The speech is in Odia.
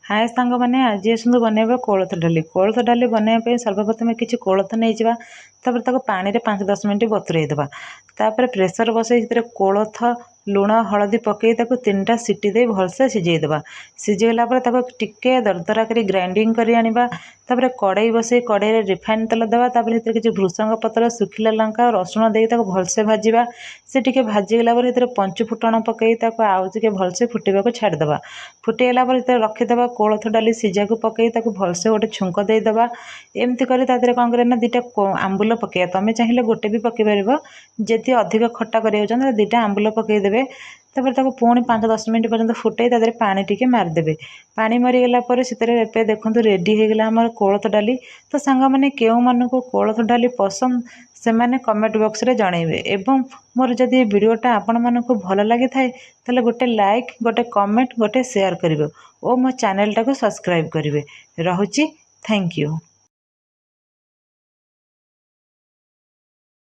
ହାଏ ସାଙ୍ଗମାନେ, ଆଜି ଆସନ୍ତୁ ବନେଇବା କୋଳଥ ଡାଲି। କୋଳଥ ଡାଲି ବନେଇବା ପାଇଁ ସର୍ବପ୍ରଥମେ କିଛି କୋଳଥ ନେଇଯିବା। ତାପରେ ତାକୁ ପାଣିରେ 5-10 ମିନିଟ୍ ବତୁରେଇ ଦେବା। ତାପରେ ପ୍ରେସର ବସେଇ ସେଥିରେ କୋଳଥ, ଲୁଣ, ହଳଦୀ ପକାଇ ତାକୁ 3ଟା ସିଟି ଦେଇ ଭଲସେ ସିଝେଇ ଦେବା। ସିଝିଗଲା ପରେ ତାକୁ ଟିକେ ଦରଦରା କରି ଗ୍ରାଇଣ୍ଡିଙ୍ଗ କରି ଆଣିବା। ତାପରେ କଡ଼େଇ ବସେଇ କଡ଼େଇରେ ରିଫାଇନ୍ ତେଲ ଦେବା। ତାପରେ ସେଥିରେ କିଛି ଭୃସଙ୍ଗ ପତ୍ର, ଶୁଖିଲା ଲଙ୍କା, ରସୁଣ ଦେଇ ତାକୁ ଭଲସେ ଭାଜିବା। ସେ ଟିକେ ଭାଜିଗଲା ପରେ ସେଥିରେ ପଞ୍ଚୁ ଫୁଟଣ ପକାଇ ତାକୁ ଆଉ ଟିକେ ଭଲସେ ଫୁଟିବାକୁ ଛାଡ଼ିଦେବା। ଫୁଟିଗଲା ପରେ ସେଥିରେ ରଖିଦେବା କୋଳଥ ଡାଲି ସିଝାକୁ ପକାଇ ତାକୁ ଭଲସେ ଗୋଟେ ଛୁଙ୍କ ଦେଇଦେବା। ଏମିତି କରି ତା ଦେହରେ କ'ଣ କରିବା ନା 2ଟା ଆମ୍ବୁଲ ପକାଇବା। ତୁମେ ଚାହିଁଲେ ଗୋଟେ ବି ପକାଇ ପାରିବ। ଯଦି ଅଧିକ ଖଟା କରିବାକୁ ଚାହୁଁଛ, ତାହେଲେ 2ଟା ଆମ୍ବୁଲ ପକାଇଦେବେ। ତାପରେ ତାକୁ ପୁଣି 5-10 ମିନିଟ୍ ପର୍ଯ୍ୟନ୍ତ ଫୁଟାଇ ତା ଦେହରେ ପାଣି ଟିକେ ମାରିଦେବେ। ପାଣି ମରିଗଲା ପରେ ସେଥିରେ ଏବେ ଦେଖନ୍ତୁ ରେଡ଼ି ହେଇଗଲା ଆମର କୋଳଥ ଡାଲି। ତ ସାଙ୍ଗମାନେ, କେଉଁମାନଙ୍କୁ କୋଳଥ ଡାଲି ପସନ୍ଦ, ସେମାନେ କମେଣ୍ଟ ବକ୍ସରେ ଜଣାଇବେ। ଏବଂ ମୋର ଯଦି ଏ ଭିଡ଼ିଓଟା ଆପଣମାନଙ୍କୁ ଭଲ ଲାଗିଥାଏ, ତାହେଲେ ଗୋଟେ ଲାଇକ୍, ଗୋଟେ କମେଣ୍ଟ, ଗୋଟେ ସେୟାର କରିବେ ଓ ମୋ ଚ୍ୟାନେଲଟାକୁ ସବସ୍କ୍ରାଇବ୍ କରିବେ। ରହୁଛି, thank you.